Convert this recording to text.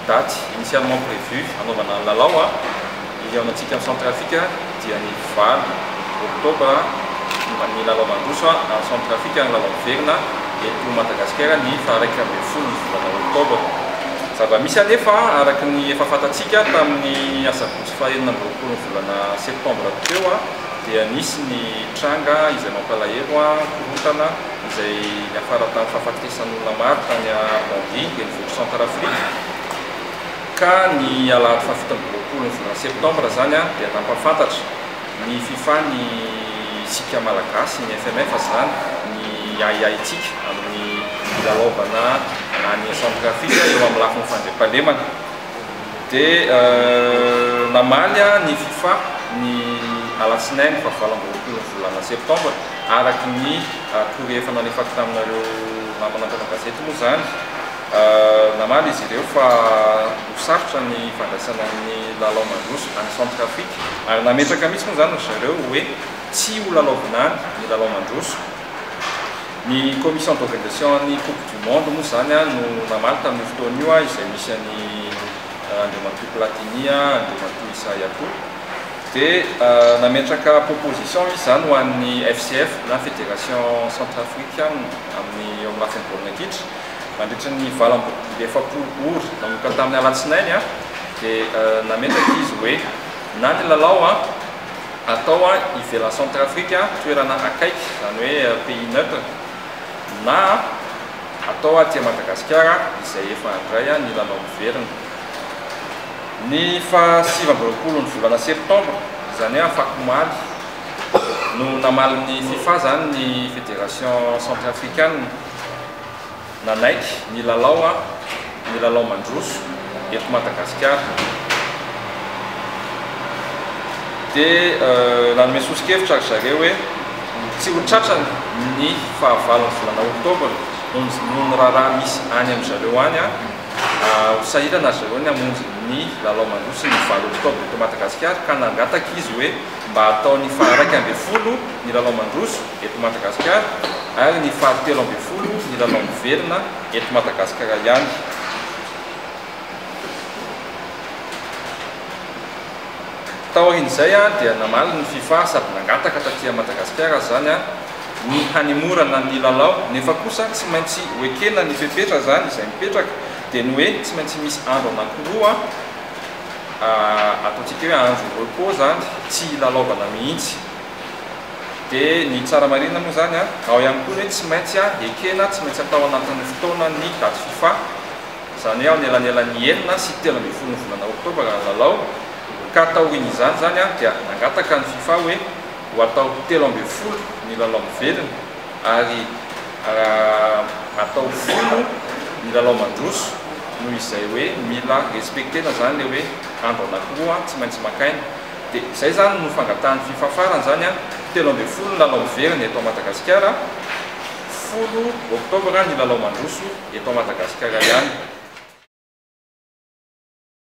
daty initialement prévu hanaovana ny lalao hihaonantsika amin'ny Centrafrique dia ny 8 oktobra ny lalao mandroso any Centrafrique, ny lalao miverina eto Madagasikara ny faha-11 ny volana oktobra. Zava-misy anefa, araka ny efa fantatsika, tamin'ny asabotsy faha-26 ny volana septambra teo dia nisy ny tranga izay mampalahelo, korontana izay niafara tamin'ny fahafatesan'olona maro tany Bangui, renivohitr'i Centrafrique. Ka ny alahady faha-27 ny volana septambra izany dia nampahafantatra ny fifa ny isika Malagasy, ny FMF izany, ny ahiahintsika amin'ny hilalaovana any Centrafrique eo amin'ny lafiny fandriampahalemana. Dia namaly ny fifa ny alatsinainy faha-28 ny volana septambra araka ny courrier efa nalefako taminareo namana mpanao gazety moa izany. Namaly izy ireo fa ho sarotra ny fandraisana ny lalao mandroso any Centrafrique ary nametraka mihitsy moa izany ry zareo hoe tsy ho lalaovina any ny lalao mandroso. Ny commission d'organisation an'ny coupe du monde moa izany no namaly tamin'io fotoana io izay misy an'i Andriamatoa Platini, Andriamatoa Issa Hayatou. Dia nametraka proposition izy izany ho an'ny FCF na Fédération Centrafricaine amin'ny eo amin'ny lafiny baolina kitra. Nandritra ny 48 ora nanomboka tamin'ny alatsinainy dia nametraka izy hoe na ny lalao atao ivelan'i Centrafrique, toerana akaiky, izany hoe pays neutre, na atao aty Madagasikara izay efa handray ny lalao miverina. Ny faha 29 ny volana septambra, izany hoe afakomaly, no namalin'ny fifa izany ny Fédération Centrafricaine. Nanaiky ny lalao a ny lalao mandroso eto Madagasikara. Dia nanome soso-kevitra ry zareo hoe tsy ho tratrany ny fahavalon'ny volana oktobra noho ny raharaha misy any amin-dry zareo any. Ho sahirana ry zareo ny hamonjy ny lalao mandroso ny 8 oktobra eto Madagasikara ka nangataka izy hoe mba hatao ny faha-11 ny lalao mandroso eto Madagasikara ary ny faha-13 ny lalao miverina eto Madagasikara ihany. Taorian'izay dia namaly ny fifa sady nangataka taty Madagasikara izany ny hanemorana ny lalao nefa kosa tsy maintsy hoekena ny fepetra izany izay mipetraka dia ny hoe tsy maintsy misy andro anankiroa ataontsika hoe andro repos izany tsy hilalaovana mihitsy. Dia ny tsara marihina moa izany, ao ihany koa ny hoe tsy maintsy ekena, tsy maintsy atao anatin'ny fotoana ny daty fifa, izany hoe ao anelanelan'ny 6 sy 13 ny volana oktobra ny lalao, ka taorian'izany izany dia nangataka ny fifa hoe ho atao 13 ny lalao miverina ary atao 10 ny lalao mandroso noho izay hoe mila respecter-na izany ilay hoe andro anankiroa tsy maintsy maka aina. Dia izay izany no fangatahan'ny fifa farany izany an, 13 ny lalao miverina eto Madagasikara, 10 oktobra ny lalao mandroso eto Madagasikara ihany.